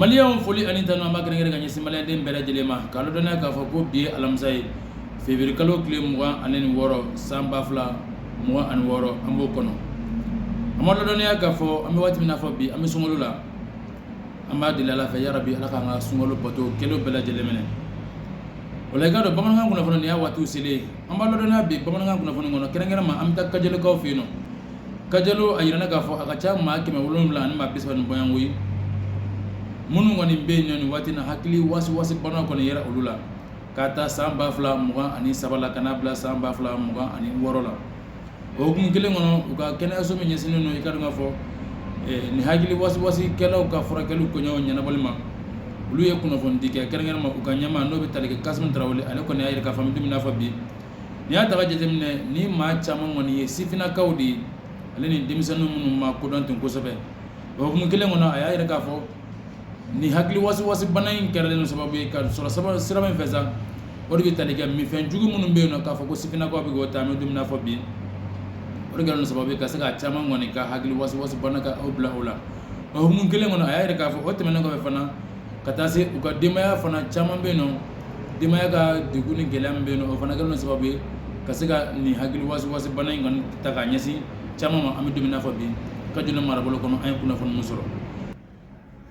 Maliyɛnw, foli ani tanu an b'a kɛrɛnkɛrɛn ka ɲɛsin maliyɛnden bɛɛ lajɛlen ma, k'a ladɔnniya k'a fɔ ko bi ye alamisa ye, février kalo tile 26 san 2026, an b'o kɔnɔ. An b'a ladɔnniya k'a fɔ an bɛ waati min na fɔ bi, an bɛ sunkalo la. An b'a deli Ala fɛ, yarabi Ala k'an ka sunkalo bato kɛlenw bɛɛ lajɛlen minɛ. O la, i k'a dɔn, bamanankan kunnafoni, nin y'a waatiw selen. An b'a ladɔnniya bi bamanankan kunnafoni kɔnɔ, kɛrɛnkɛrɛn ma, an bɛ taa Kajalokaw fɛ yen nɔ. Kajalo, a yirana k'a fɔ a ka ca maa 700 ani maa 30 ni bɔɲɔgɔnko ye minnu kɔni bɛ yen nɔ nin waati na, hakili wasiwasi bana kɔni yera olu la k'a ta san 2023 la ka n'a bila san 2026 la. O hukumu kelen kɔnɔ, u ka kɛnɛyaso min ɲɛsinnen don, i ka dɔn k'a fɔ, nin hakili wasiwasikɛlaw ka furakɛli koɲɛw ɲɛnabɔli ma, olu ye kunnafonidi kɛ. Kɛrɛnkɛrɛn ma, u ka ɲɛmaa, n'o bɛ tali kɛ Kasimu Tarawele, ale kɔni y'a yira k'a fɔ an bɛ don min na fɔ bi, n'i y'a ta ka jateminɛ, ni maa caman kɔni ye sifinnakaw de ye, ale ni denmisɛnnin minnu ma kodɔn ten kosɛbɛ. O hukumu kelen kɔnɔ, a y'a yira k'a fɔ ni hakili wasiwasi bana in kɛra sababu ye ka sɔrɔ sira min fɛ sa, o de bɛ tali kɛ minfɛn jugu minnu bɛ yen nɔ k'a fɔ ko sifinnakaw bɛ k'o ta, an bɛ don min na fɔ bi, o de kɛra sababu ye ka se ka caman kɔni ka hakili wasiwasi bana ka aw bila o la. O hukumu kelen kɔnɔ, a y'a yira k'a fɔ o tɛmɛnen kɔfɛ fana, ka taa se u ka denbaya fana caman bɛ yen nɔ, denbaya ka degun ni gɛlɛya min bɛ yen nɔ, o fana kɛlen sababu ye ka se ka nin hakili wasiwasi bana in kɔni ta k'a ɲɛsin caman ma, an bɛ don min na fɔ bi, Kajolo marabolo kɔnɔ. An ye kunnafoni min sɔrɔ,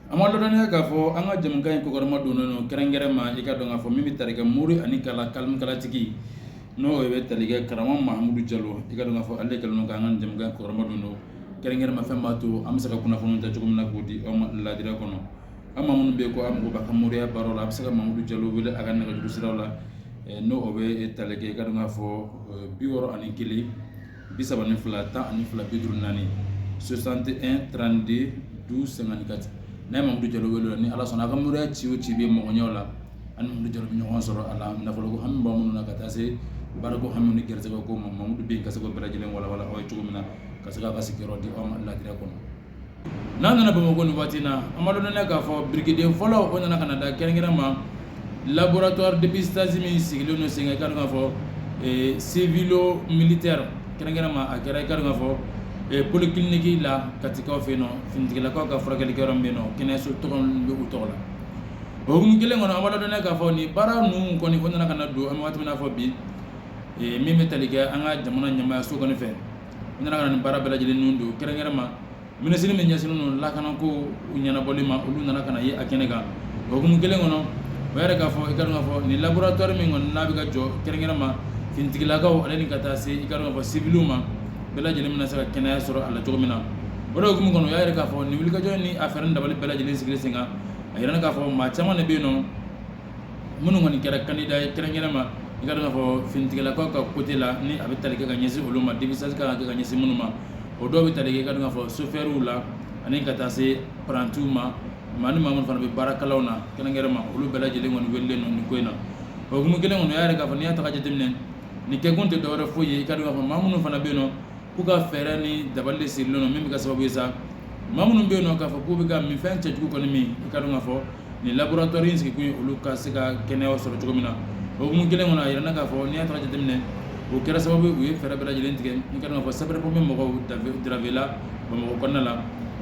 an b'a ladɔnniya k'a fɔ an ka jamukan in kɔkɔrɔma donnen don kɛrɛnkɛrɛn ma, i ka dɔn k'a fɔ min bɛ tali kɛ mori ani kala kalimkalatigi, n'o bɛ tali kɛ karamɔgɔ Mahamudu Jalo. I ka dɔn k'a fɔ ale kɛlen don k'an ka jamukan in kɔkɔrɔma don don kɛrɛnkɛrɛn ma, fɛn b'a to an bɛ se ka kunnafoni ta cogo min na k'o di aw ma ladira kɔnɔ. An maa minnu bɛ yen ko an mago b'a ka moriya baaraw la, a bɛ se ka Mahamudu Jalo wele a ka nɛgɛjuru siraw la, n'o o bɛ tali kɛ, i ka dɔn k'a fɔ, 61 32 12 54, 61 32 12 54. N'a ye Mahamudu Jalo wele, ni Ala sɔnna, a ka moriya ci o ci bɛ mɔgɔ ɲɛw la, ani Mahamudu Jalo bɛ ɲɔgɔn sɔrɔ a la. Nafoloko hami b'a minnu na, ka taa se baarako hami ni gɛrɛsɛgɛ ko ma, Mahamudu bɛ yen ka se k'o bɛɛ lajɛlen walawala aw ye cogo min na, ka se k'a ka sigiyɔrɔ di aw ma ladira kɔnɔ. N'an nana Bamakɔ nin waati in na, an b'a ladɔnniya k'a fɔ birikiden fɔlɔ, o nana ka na da kɛrɛnkɛrɛn ma laboratoire dépistage min sigilen don sen kan, i ka dɔn k'a fɔ, civilo militaire, kɛrɛnkɛrɛn ma, a kɛra, i ka dɔn k'a fɔ, polyclinique la Katikaw fɛ yen nɔ, finitigilakaw ka furakɛlikɛyɔrɔ min bɛ yen nɔ, kɛnɛyaso tɔgɔ bɛ u tɔgɔ la. O hukumu kelen kɔnɔ, an b'a ladɔnniya k'a fɔ nin baara ninnu kɔni, o nana ka na don, an bɛ waati min na fɔ bi, min bɛ tali kɛ an ka jamana ɲɛmaayaso kɔni fɛ. U nana ka na nin baara bɛɛ lajɛlen ninnu don kɛrɛnkɛrɛn ma, minisiri min ɲɛsinnen don lakanako ɲɛnabɔli ma, olu nana ka na ye a kɛnɛ kan. O hukumu kelen kɔnɔ, o yɛrɛ k'a fɔ, i ka dɔn k'a fɔ, nin laboratoire min kɔni n'a bɛ ka jɔ kɛrɛnkɛrɛn ma finitigilakaw, ale ni ka taa se, i ka dɔn k'a fɔ, civiliw ma, bɛɛ lajɛlen bɛna se ka kɛnɛya sɔrɔ a la cogo min na. O de hukumu kɔnɔ, o y'a yira k'a fɔ nin wulikajɔ ni a fɛɛrɛ ni dabali bɛɛ lajɛlen sigilen sen kan, a yirana k'a fɔ maa caman de bɛ yen nɔ minnu kɔni kɛra candidat ye kɛrɛnkɛrɛn ma, i ka dɔn k'a fɔ, finitigilakaw ka côté la, ni a bɛ tali kɛ ka ɲɛsin olu ma, dépistage kan ka kɛ ka ɲɛsin minnu ma. O dɔw bɛ tali kɛ, i ka dɔn k'a fɔ, chauffeurw la, ani ka taa se parantiw ma, maa ni maa minnu fana bɛ baarakalanw na kɛrɛnkɛrɛn ma, olu bɛɛ lajɛlen kɔni welelen don nin ko in na. O hukumu kelen kɔnɔ, o y'a yira k'a fɔ n'i y'a ta ka jateminɛ, nin kɛkun tɛ dɔwɛrɛ foyi ye, i ka dɔn k'a fɔ, maa minnu fana bɛ yen nɔ k'u ka fɛɛrɛ ni dabali de sirilen don, min bɛ kɛ sababu ye sa, maa minnu bɛ yen nɔ k'a fɔ k'u bɛ ka minfɛn cɛjugu kɔni min, i ka dɔn k'a fɔ, nin laboratoire in sigikun ye olu ka se ka kɛnɛya sɔrɔ cogo min na. O hukumu kelen kɔnɔ, a yirana k'a fɔ n'i y'a ta ka jateminɛ, o kɛra sababu ye u ye fɛɛrɛ bɛɛ lajɛlen tigɛ. I ka dɔn k'a fɔ, sapeur pompier mɔgɔw Draveil la Bamakɔ kɔnɔna la,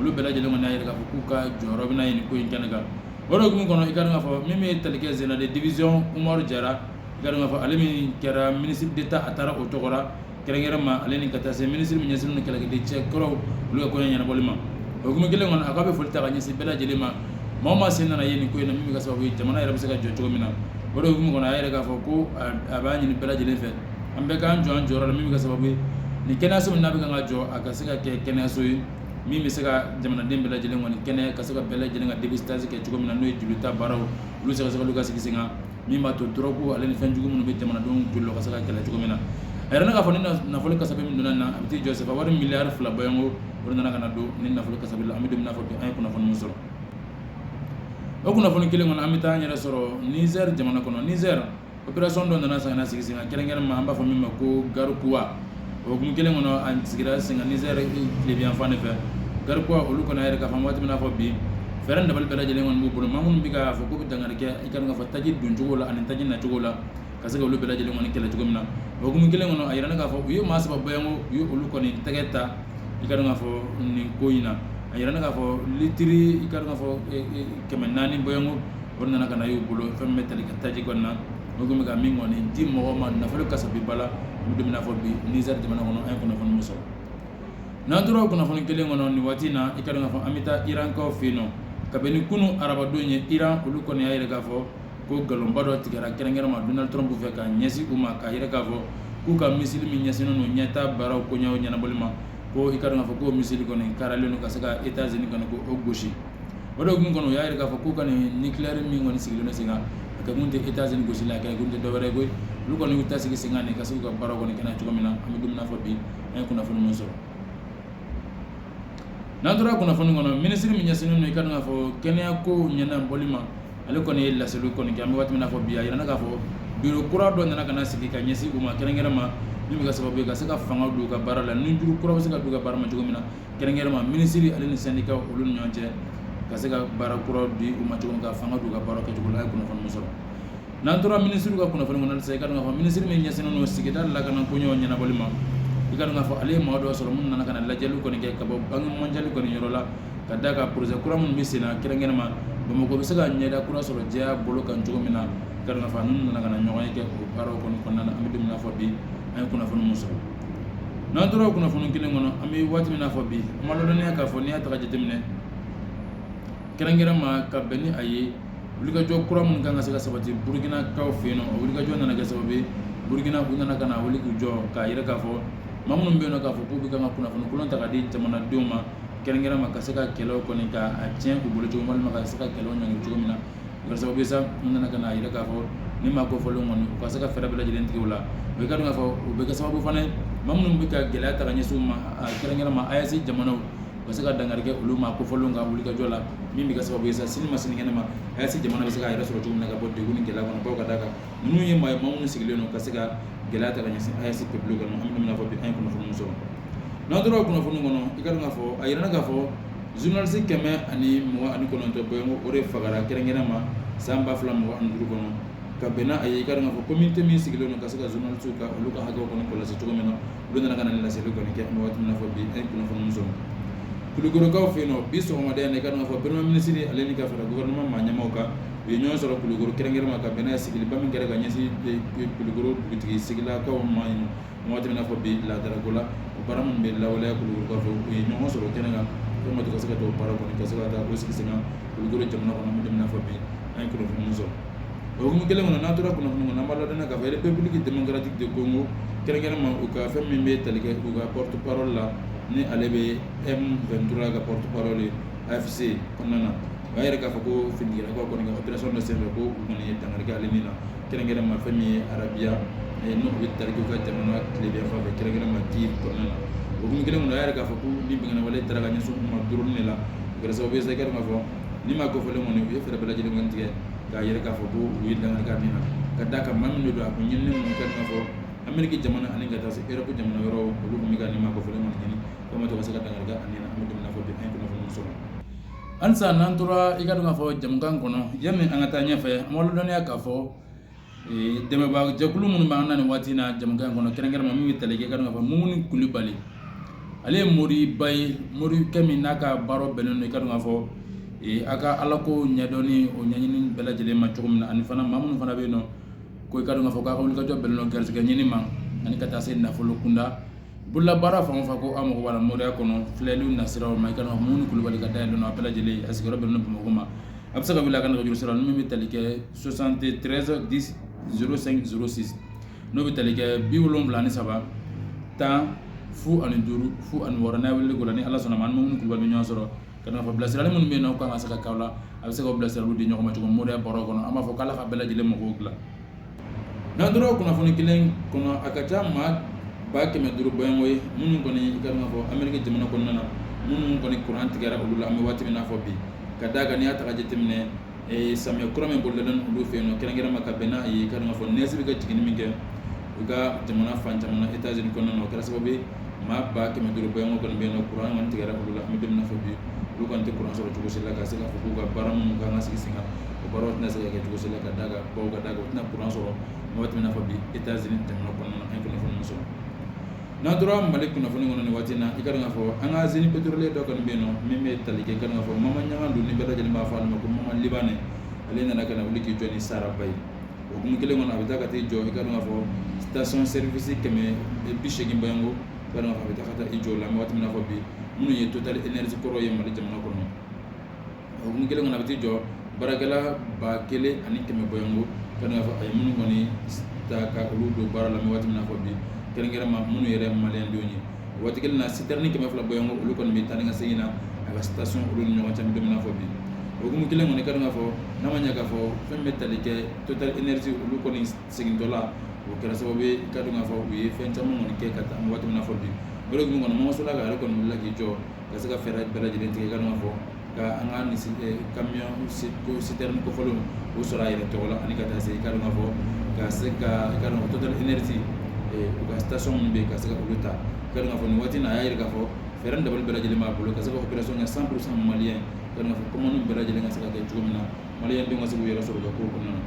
olu bɛɛ lajɛlen kɔni y'a yira k'a fɔ k'u ka jɔyɔrɔ bɛna ye nin ko in kɛnɛ kan. O de hukumu kɔnɔ, i ka dɔn k'a fɔ, min bɛ tali kɛ général de division Umaru Jara, i ka dɔn k'a fɔ, ale min kɛra ministre d'État, a taara o tɔgɔ la kɛrɛnkɛrɛn ma, ale ni ka taa se minisiri min ɲɛsinnen don kɛlɛkɛden cɛ kɔrɔw, olu ka koɲɛ ɲɛnabɔli ma. O hukumu kelen kɔnɔ, a k'a bɛ foli ta ka ɲɛsin bɛɛ lajɛlen ma, maa o maa sen nana ye nin ko in na, min bɛ kɛ sababu ye jamana yɛrɛ bɛ se ka jɔ cogo min na. O de hukumu kɔnɔ, a y'a yira k'a fɔ ko a b'a ɲini bɛɛ lajɛlen fɛ, an bɛɛ k'an jɔ an jɔyɔrɔ la, min bɛ kɛ sababu ye nin kɛnɛyaso min n'a bɛ kan ka jɔ, a ka se ka kɛ kɛnɛyaso ye min bɛ se ka jamanaden bɛɛ lajɛlen kɔni kɛnɛya, ka se ka bɛɛ lajɛlen ka dépistage kɛ cogo min na, n'o ye jolita baaraw, olu sɛgɛsɛgɛliw ka sigi sen kan, min b'a to dɔrɔgu ale ni fɛn jugu minnu bɛ jamanadenw joli la, ka se ka kɛlɛ cogo min na. A yirana k'a fɔ ni nafolo kasabi min donna na, a bɛ t'i jɔ sefa wari miliyari 2 bɔɲɔgɔnko, o de nana ka na don ni nafolo kasabi la, an bɛ don min na fɔ bi, an ye kunnafoni min sɔrɔ. O kunnafoni kelen kɔnɔ, an bɛ taa an yɛrɛ sɔrɔ Niger jamana kɔnɔ. Niger, opération dɔ nana san ka na sigi sen kan kɛrɛnkɛrɛn ma, an b'a fɔ min ma ko Garkuwa. O hukumu kelen kɔnɔ, a sigira sen kan Niger tilebinyanfan de fɛ. Garkuwa, olu kɔni y'a yira k'a fɔ waati min na fɔ bi, fɛɛrɛ ni dabali bɛɛ lajɛlen kɔni b'u bolo, maa minnu bɛ k'a fɔ k'u bɛ dankari kɛ, i ka dɔn k'a fɔ, taji doncogo la ani taji nacogo la, ka se ka olu bɛɛ lajɛlen kɔni kɛlɛ cogo min na. O hukumu kelen kɔnɔ, a yirana k'a fɔ u ye maa saba bɔɲɔgɔnko, u ye olu kɔni tɛgɛ ta, i ka dɔn k'a fɔ, nin ko in na. A yirana k'a fɔ litiri i ka dɔn k'a fɔ 400 bɔɲɔgɔnko o nana ka na y'u bolo fɛn min bɛ tali kɛ taji kɔni na, o tun bɛ ka min kɔni di mɔgɔw ma nafolo kasabiba la. An bɛ don min na fɔ bi, Niger jamana kɔnɔ, an ye kunnafoni min sɔrɔ. N'an tora o kunnafoni kelen kɔnɔ nin waati in na, i ka dɔn k'a fɔ an bɛ taa Irankaw fɛ yen nɔ kabini kunun arabadon ye. Iran olu kɔni y'a yira k'a fɔ ko nkalonba dɔ tigɛra kɛrɛnkɛrɛn ma Donald Trump fɛ ka ɲɛsin u ma, k'a yira k'a fɔ k'u ka missile min ɲɛsinnen don ɲɛtaa baaraw koɲɛw ɲɛnabɔli ma, ko i ka dɔn k'a fɔ k'o missile kɔni karalen don ka se ka États-Unis kɔni ko o gosi. O de hukumu kɔnɔ, u y'a yira k'a fɔ k'u ka nin nucléaire min kɔni sigilen don sen kan, a kɛ kun tɛ États-Unis gosi la, a kɛ kun tɛ dɔwɛrɛ ye koyi. Olu kɔni y'u ta sigi sen kan nin ka se k'u ka baaraw kɔni kɛ n'a ye cogo min na. An bɛ don min na fɔ bi, an ye kunnafoni min sɔrɔ. N'an tora kunnafoni kɔnɔ, minisiri min ɲɛsinnen don i ka dɔn k'a fɔ kɛnɛya ko ɲɛnabɔli ma, ale kɔni ye laseliw kɔni kɛ. An bɛ waati min na fɔ bi, a yirana k'a fɔ biro kura dɔ nana ka na sigi ka ɲɛsin u ma kɛrɛnkɛrɛn ma, min bɛ kɛ sababu ye ka se ka fanga don u ka baara la, ni juru kura bɛ se ka don u ka baara ma cogo min na, kɛrɛnkɛrɛn ma minisiri ale ni sɛndikaw olu ni ɲɔgɔn cɛ, ka se ka baara kura di u ma cogo min, ka fanga don u ka baara kɛcogo la. A ye kunnafoni min sɔrɔ. N'an tora minisiriw ka kunnafoni kɔnɔ halisa, i ka dɔn k'a fɔ minisiri min ɲɛsinnen don sigida lakana koɲɛw ɲɛnabɔli ma, i ka dɔn k'a fɔ ale ye maa dɔ sɔrɔ minnu nana ka na lajɛliw kɔni kɛ ka bɔ Banque mondiale kɔni yɔrɔ la, ka d'a kan projet kura minnu bɛ sen na kɛrɛnkɛrɛn ma, Bamakɔ bɛ se ka ɲɛda kura sɔrɔ jɛya bolo kan cogo min na. I ka dɔn k'a fɔ ninnu nana ka na ɲɔgɔn ye kɛ o baaraw kɔni kɔnɔna na. An bɛ don min na fɔ bi, an ye kunnafoni min sɔrɔ. N'an tora o kunnafoni kelen kɔnɔ, an bɛ waati min na fɔ bi, an b'a ladɔnniya k'a fɔ n'i y'a ta ka jateminɛ kɛrɛnkɛrɛn ma ka bɛn ni a ye wulikajɔ kura minnu kan ka se ka sabati Burukinakaw fɛ yen nɔ, o wulikajɔ nana kɛ sababu ye Burukina u nana ka na wuli k'u jɔ k'a yira k'a fɔ maa minnu bɛ yen nɔ k'a fɔ k'u bɛ kan ka kunnafoni kolon ta ka di jamanadenw ma kɛrɛnkɛrɛn ma, ka se ka kɛlɛw kɔni ka a tiɲɛ u bolo cogo walima ka se ka kɛlɛw ɲɔngiri cogo min na. O kɛra sababu ye sa, u nana ka na yira k'a fɔ ni maa kofɔlenw kɔni u ka se ka fɛɛrɛ bɛɛ lajɛlen tigɛ u la. O i ka dɔn k'a fɔ o bɛ kɛ sababu fana ye maa minnu bɛ ka gɛlɛya ta ka ɲɛsin u ma, kɛrɛnkɛrɛn ma AES jamanaw, u ka se ka dankari kɛ olu maa kofɔlenw ka wulikajɔ la, min bɛ kɛ sababu ye sa sini ma sinikɛnɛ ma AES jamana bɛ se k'a yɛrɛ sɔrɔ cogo min na ka bɔ degun ni gɛlɛya kɔnɔ, bawo ka d'a kan ninnu ye maa ye maa minnu sigilen don ka se ka gɛlɛya ta ka ɲɛsin AES peuple kɔnɔ. An bɛ don min na fɔ bi, an ye kunnafoni min sɔrɔ. N'an tora o kunnafoni kɔnɔ, i ka dɔn k'a fɔ a yirana k'a fɔ journaliste 129 bɔɲɔgɔnko o de fagara kɛrɛnkɛrɛn ma san 2025 kɔnɔ, ka bɛn n'a ye i ka dɔn k'a fɔ comité min sigilen don ka se ka journaliste ka olu ka hakɛw kɔni kɔlɔsi cogo min na, olu nana ka na laseli kɔni kɛ. An bɛ waati min na fɔ bi, an ye kunnafoni min sɔrɔ Kulukorokaw fɛ yen nɔ bi sɔgɔmada in na, i ka dɔn k'a fɔ premier ministre ale ni ka fara gouvernement maa ɲɛmaaw kan, u ye ɲɔgɔn sɔrɔ Kulukoro kɛrɛnkɛrɛn ma ka bɛn n'a ye sigiliba min kɛra ka ɲɛsin Kulukoro dugutigi sigilakaw ma yen nɔ. Waati min na fɔ bi, laadalako la, o baara minnu bɛ lawaleya Kulukorokaw fɛ, u ye ɲɔgɔn sɔrɔ kɛnɛ kan fɛn ma ka se ka taa o baara kɔni ka se ka taa o sigi sen kan Kulukoro jamana kɔnɔ. An bɛ don min na fɔ bi, an ye kunnafoni min sɔrɔ o hukumu kelen kɔnɔ. N'an tora kunnafoni kɔnɔ, an b'a ladɔnniya k'a fɔ République démocratique de Congo kɛrɛnkɛrɛn ma, u ka fɛn min bɛ tali kɛ u ka porte parole la, ni ale bɛ M23 ka porte parole ye AFC kɔnɔna na, o y'a yira k'a fɔ ko finitigilakaw kɔni ka opération dɔ senfɛ, ko u kɔni ye dankari kɛ ale min na kɛrɛnkɛrɛn ma fɛn min ye Arabiya n'o bɛ tali kɛ u ka jamana tilebin fan fɛ, kɛrɛnkɛrɛn ma Kivu kɔnɔna na. O hukumu kelen kɔnɔ, a y'a yira k'a fɔ ko ni binkanni wale taara ka ɲɛsin u ma drone de la, o kɛra sababu ye sa i ka dɔn k'a fɔ ni maa kofɔlen kɔni u ye fɛɛrɛ bɛɛ lajɛlen kɔni tigɛ k'a yira k'a fɔ ko u ye dankari k'a min na, ka d'a kan maa min de don, a kun ɲininen don i ka dɔn k'a fɔ Ameriki jamana ani ka taa se Europe jamana wɛrɛw, olu tun bɛ ka nin maa kofɔlen kɔni ɲini fɛn ma to ka se ka dankari kɛ a ni na. An bɛ don min na fɔ bi, an ye kunnafoni min sɔrɔ. Halisa n'an tora i ka dɔn k'a fɔ jamukan kɔnɔ, yanni an ka taa ɲɛfɛ, an b'a ladɔnniya k'a fɔ dɛmɛbaa jɛkulu minnu b'an na nin waati in na jamukan in kɔnɔ, kɛrɛnkɛrɛn ma min bɛ tali kɛ i ka dɔn k'a fɔ Mumuni Kulibali, ale ye moriba ye, morikɛ min n'a ka baara bɛnnen don i ka dɔn k'a fɔ a ka alako ɲɛdɔnni o ɲɛɲini bɛɛ lajɛlen ma cogo min na, ani fana maa minnu fana bɛ yen nɔ ko i ka dɔn k'a fɔ k'a ka wulikajɔ bɛnnen don garisɛgɛ ɲini ma ani ka taa se nafolo kunda bololabaara fan o fan ko aw mago b'a la moriya kɔnɔ filɛliw nasiraw ma, i ka dɔn k'a fɔ Mumuni Kulibali ka dayɛlɛn don a bɛɛ lajɛlen, a sigiyɔrɔ bɛnnen don Bamakɔ ma. A bɛ se ka wele a ka nɛgɛjuru sira min bɛ tali kɛ 73 10 05 06, n'o bɛ tali kɛ 73 10 05 06. N'a wele ko la, ni Ala sɔnna ma, an ni Mumuni Kulibali bɛ ɲɔgɔn sɔrɔ ka dɔn k'a fɔ bilasirali minnu bɛ yen nɔ kan ka se ka k'aw la, a bɛ se ka bilasiraliw di ɲɔgɔn ma cogo moriya baaraw kɔnɔ. An b'a fɔ k'Ala ka bɛɛ lajɛlen mago dilan. N'an tora kunnafoni kelen kɔnɔ, a ka ca maa 500,000 bɔɲɔgɔnko ye minnu kɔni i ka dɔn k'a fɔ Ameriki jamana kɔnɔna na, minnu kɔni kuran tigɛra olu la an bɛ waati min na fɔ bi, ka d'a kan n'i y'a ta ka jateminɛ samiya kura min bolodalen olu fɛ yen nɔ kɛrɛnkɛrɛn ma ka bɛn n'a ye i ka dɔn k'a fɔ neige bɛ ka jiginni min kɛ u ka jamana fan caman na États-Unis kɔnɔna na, o kɛra sababu ye maa 500,000 bɔɲɔgɔnko kɔni bɛ yen nɔ kuran kɔni tigɛra olu la. An bɛ don min na fɔ bi, olu kɔni tɛ kuran sɔrɔ cogo si la ka se k'a fɔ k'u ka baara minnu kan ka sigi sen kan, o baaraw tɛna se ka kɛ cogo si la, ka d'a kan bawo ka d'a kan u tɛna kuran sɔrɔ waati min na fɔ bi États-Unis jamana kɔnɔna na. An ye kunnafoni min sɔrɔ. N'an tora Mali kunnafoni kɔnɔ nin waati in na, i ka dɔn k'a fɔ an ka génie pétrolier dɔ kɔni bɛ yen nɔ min bɛ tali kɛ, i ka dɔn k'a fɔ Mama Ɲagan don, ni bɛɛ lajɛlen b'a fɔ ale ma ko Mama Libanɛ. Ale nana ka na wuli k'i jɔ ni saraba ye. O hukumu kelen kɔnɔ, a bɛ taa ka t'i jɔ, i ka dɔn k'a fɔ station service 180 bɔɲɔgɔnko, i ka dɔn k'a fɔ a bɛ taa ka taa i jɔ o la waati min na fɔ bi, minnu ye Total Energy kɔrɔ ye Mali jamana kɔnɔ. O hukumu kelen kɔnɔ, a bɛ t'i jɔ baarakɛla 1100 bɔɲɔgɔnko, ka dɔn k'a fɔ a ye minnu kɔni ta ka olu don baara la waati min na fɔ bi, kɛrɛnkɛrɛnma minnu yɛrɛ ye maliyɛndenw ye. O waati kelen na, citerne 200 bɔɲɔgɔnko, olu kɔni bɛ taa ni ka segin na a ka station olu ni ɲɔgɔn cɛ don min na fɔ bi. O hukumu kelen kɔnɔ, i ka dɔn k'a fɔ n'a ma ɲɛ k'a fɔ fɛn bɛ tali kɛ Total Energy, olu kɔni segintɔla, o kɛra sababu ye, i ka dɔn k'a fɔ u ye fɛn caman kɔni kɛ ka taa waati min na fɔ bi. O de hukumu kɔnɔ, Mama Sola yɛrɛ kɔni wulila k'i jɔ ka se ka fɛɛrɛ bɛɛ lajɛlen tigɛ, i ka dɔn k'a fɔ ka an ka nin camion citerne kofɔlenw o sɔrɔ a yɛrɛ tɔgɔ la, ani ka taa se, i ka dɔn k'a fɔ ka se ka, i ka dɔn k'a fɔ Total Energy u ka station minnu bɛ yen, ka se ka olu ta. I ka dɔn k'a fɔ nin waati in na, a y'a jira k'a fɔ fɛɛrɛ ni dabali bɛɛ lajɛlen b'a bolo ka se ka opération kɛ 100% malien, i ka dɔn k'a fɔ commande bɛɛ lajɛlen ka se ka kɛ cogo min na, maliyɛndenw ka se k'u yɛrɛ sɔrɔ u ka kow kɔnɔna na.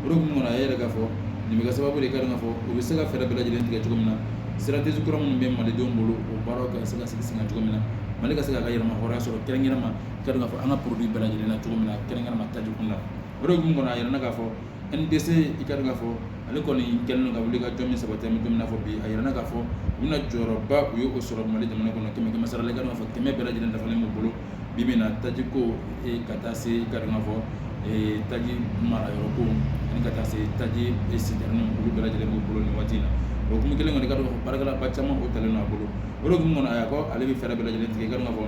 O de hukumu kɔnɔ, a y'a yira k'a fɔ nin bɛ kɛ sababu de ye, i ka dɔn k'a fɔ u bɛ se ka fɛɛrɛ bɛɛ lajɛlen tigɛ cogo min na, stratégie kura minnu bɛ malidenw bolo, o baaraw ka se ka sigi sen kan cogo min na, Mali ka se k'a ka yɛrɛma hɔrɔnya sɔrɔ kɛrɛnkɛrɛnma, i ka dɔn k'a fɔ an ka produit bɛɛ lajɛlen na cogo min na, kɛrɛnkɛrɛnma taji kunda. O de hukumu kɔnɔ, a yirana k'a fɔ NDC, i ka dɔn k'a fɔ ale kɔni kɛlen don ka wuli ka jɔ min sabati an bɛ don min na fɔ bi. A yirana k'a fɔ u bɛna jɔyɔrɔba u ye o sɔrɔ Mali jamana kɔnɔ, kɛmɛ kɛmɛ sara la, i ka dɔn k'a fɔ 100 bɛɛ lajɛlen dafalen b'u bolo bi min na, taji ko ka taa se, i ka dɔn k'a fɔ taji mara yɔrɔ ko, ani ka taa se taji citerne, olu bɛɛ lajɛlen b'u bolo nin waati in na. O hukumu kelen kɔnɔ, i ka dɔn k'a fɔ baarakɛla ba caman o talen don a bolo. O de hukumu kɔnɔ, a y'a ko ale bɛ fɛɛrɛ bɛɛ lajɛlen tigɛ, i ka dɔn k'a fɔ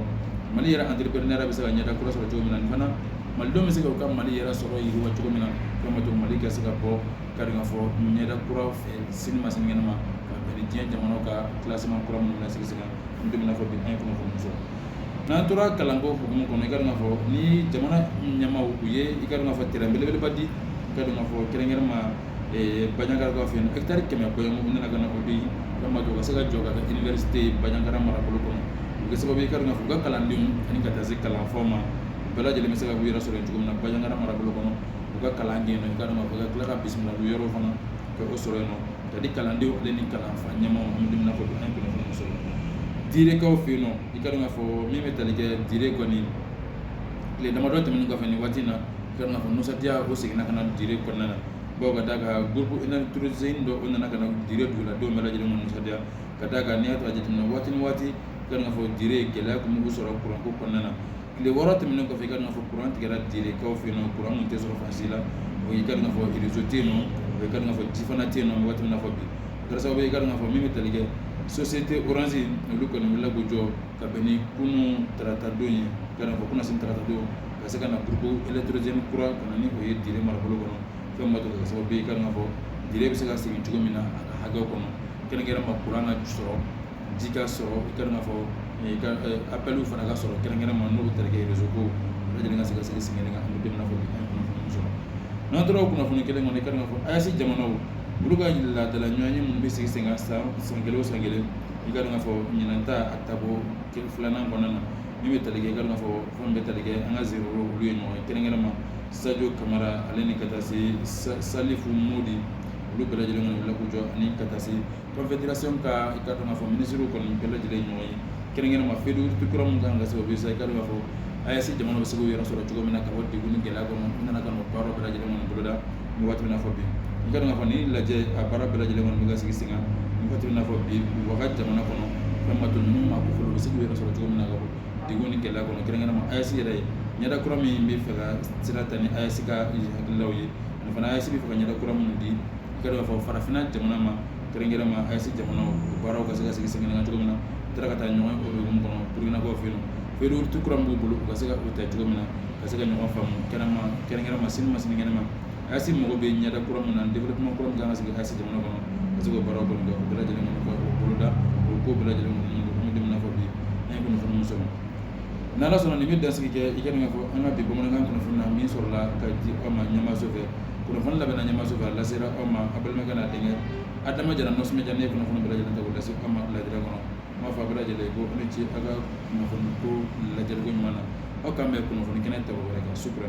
Mali yɛrɛ entrepreneur bɛ se ka ɲɛda kura sɔrɔ cogo min na, ani fana malidenw bɛ se ka u ka Mali yɛrɛ sɔrɔ yiriwa cogo min na, fɛn b'a to Mali ka se ka bɔ, ka dɔn k'a fɔ ɲɛda kura fɛ sini ma sinikɛnɛ ma, ka bɛn ni diɲɛ jamanaw ka classement kura minnu bɛna sigi sen kan. An bɛ don min na fɔ bi, an ye kunnafoni sɔrɔ. N'an tora kalanko hukumu kɔnɔ, i ka dɔn k'a fɔ ni jamana ɲɛmaaw u ye, i ka dɔn k'a fɔ terrain belebeleba di, i ka dɔn k'a fɔ kɛrɛnkɛrɛnma Bandiagarakaw fɛ yen, hectare 100 bɔɲɔgɔnko, u nana ka na o di fɛn b'a to ka se ka jɔ ka kɛ université ye Bandiagara marabolo kɔnɔ. O bɛ kɛ sababu ye, i ka dɔn k'a fɔ u ka kalandenw ani ka taa se kalanfaw ma, u bɛɛ lajɛlen bɛ se ka k'u yɛrɛ sɔrɔ yen cogo min na Bandiagara marabolo kɔnɔ, u ka kalan kɛ yen nɔ. I ka dɔn k'a fɔ ka tila ka bisimilali yɔrɔ fana ka o sɔrɔ yen nɔ ka di kalandenw ale ni kalanfa ɲɛmaaw ma. An bɛ don min na fɔ bi, an ye kunnafoni sɔrɔ Direkaw fɛ yen nɔ, i ka dɔn k'a fɔ min bɛ tali kɛ Dire kɔni, tile damadɔ tɛmɛnen kɔfɛ nin waati in na, i ka dɔn k'a fɔ nisɔndiya o seginna ka na Dire kɔnɔna na, bawo ka d'a kan groupe électrogène dɔ o nana ka na Dire duguladenw bɛɛ lajɛlen ma nisɔndiya, ka d'a kan n'i y'a ta jateminɛ, waati ni waati, i ka dɔn k'a fɔ Dire gɛlɛya tun b'u sɔrɔ kuranko kɔnɔna na. Tile 6 tɛmɛnen kɔfɛ, i ka dɔn k'a fɔ kuran tigɛra Direkaw fɛ yen nɔ, kuran kun tɛ sɔrɔ fan si la. O i ka dɔn k'a fɔ réseau tɛ yen nɔ, o i ka dɔn k'a fɔ ji fana tɛ yen nɔ waati min na fɔ bi. O kɛra sababu ye, i ka dɔn k'a fɔ min bɛ tali kɛ société Orange, olu kɔni wulila k'u jɔ ka bɛn ni kunun tarata don ye, i ka dɔn k'a fɔ kunasini tarata don, ka se ka na groupe électrogène kura ka na ni o ye Dire marabolo kɔnɔ. Fɛn min b'a to ka kɛ sababu ye, i ka dɔn k'a fɔ Dire bɛ se ka segin cogo min na a ka hakɛw kɔnɔ, kɛrɛnkɛrɛnma kuran ka sɔrɔ, ji ka sɔrɔ, i ka dɔn k'a fɔ i ka appel fana ka sɔrɔ, kɛrɛnkɛrɛnma n'o bɛ tali kɛ réseau ko bɛɛ lajɛlen ka se ka sigi sen kelen kan. An bɛ don min na fɔ bi, an ye kunnafoni sɔrɔ. N'an tora o kunnafoni kelen kɔnɔ, i ka dɔn k'a fɔ AES jamanaw olu ka laadala ɲɔgɔnye minnu bɛ sigi sen kan san kelen o san kelen, i ka dɔn k'a fɔ ɲinan ta a tako filanan kɔnɔna na, min bɛ tali kɛ, i ka dɔn k'a fɔ fɛn min bɛ tali kɛ an ka zéro olu ye ɲɔgɔn ye, kɛrɛnkɛrɛnma Sadio Kamara ale ni ka taa se Salifu Modi, olu bɛɛ lajɛlen kɔni wulila k'u jɔ, ani ka taa se confédération ka, i ka dɔn k'a fɔ minisiriw kɔni bɛɛ lajɛlen ɲɔgɔn ye, kɛrɛnkɛrɛnma feuille de route kura min kan ka se o bɛ sa, i ka dɔn k'a fɔ AES jamana bɛ se k'u yɛrɛ sɔrɔ cogo min na ka bɔ degun ni gɛlɛya kɔnɔ. U nana ka n'o baara bɛɛ lajɛlen kɔni boloda nin waati min na fɔ bi. I ka dɔn k'a fɔ nin lajɛ a baara bɛɛ lajɛlen kɔni bɛ ka sigi sen kan nin waati min na fɔ bi u ka jamana kɔnɔ, fɛn b'a to ninnu maa kofɔlen u bɛ se k'u yɛrɛ sɔrɔ cogo min na ka bɔ degun ni gɛlɛya kɔnɔ, kɛrɛnkɛrɛnma AES yɛrɛ ye ɲɛda kura min bɛ fɛ ka sira ta ni AES ka hakililaw ye, ani fana AES bɛ fɛ ka ɲɛda kura minnu di, i ka dɔn k'a fɔ farafinna jamana ma, kɛrɛnkɛrɛnma AES jamanaw, o baaraw ka se ka sigi sen kan cogo min na. U taara ka taa ɲɔgɔn ye o hukumu kɔnɔ Burukinakaw fɛ yen nɔ, feuille de route kura min b'u bolo, u ka se ka o ta cogo min na ka se ka ɲɔgɔn faamu kɛnɛma, kɛrɛnkɛrɛnma sini ma sinikɛnɛ ma, AES mago bɛ ɲɛda kura min na, développement kura min kan ka sigi AES jamana kɔnɔ, ka se k'o baaraw kɔni kɛ, o bɛɛ lajɛlen kɔni ka o boloda, o ko bɛɛ lajɛlen kɔni don. An bɛ don min na fɔ bi, an ye kunnafoni min sɔrɔ, n'Ala sɔnna, nin bɛ dansigi kɛ, i ka dɔn k'a fɔ an ka bi bamanankan kunnafoni na min sɔrɔla ka di aw ma ɲɛmaaso fɛ. Kunnafoni labɛnna ɲɛmaaso fɛ, a lasera aw ma a balimakɛ n'a denkɛ Adama Jara Nɔsumɛja. Ne ye kunnafoni bɛɛ lajɛlen ta k'o lase aw ma ladira kɔnɔ. N b'a fɔ a bɛɛ lajɛlen ko aw ni ce aw ka kunnafoni ko lajɛliko ɲuman na. Aw k'an bɛn kunnafoni kɛnɛ ta wɛrɛ kan. Sukura.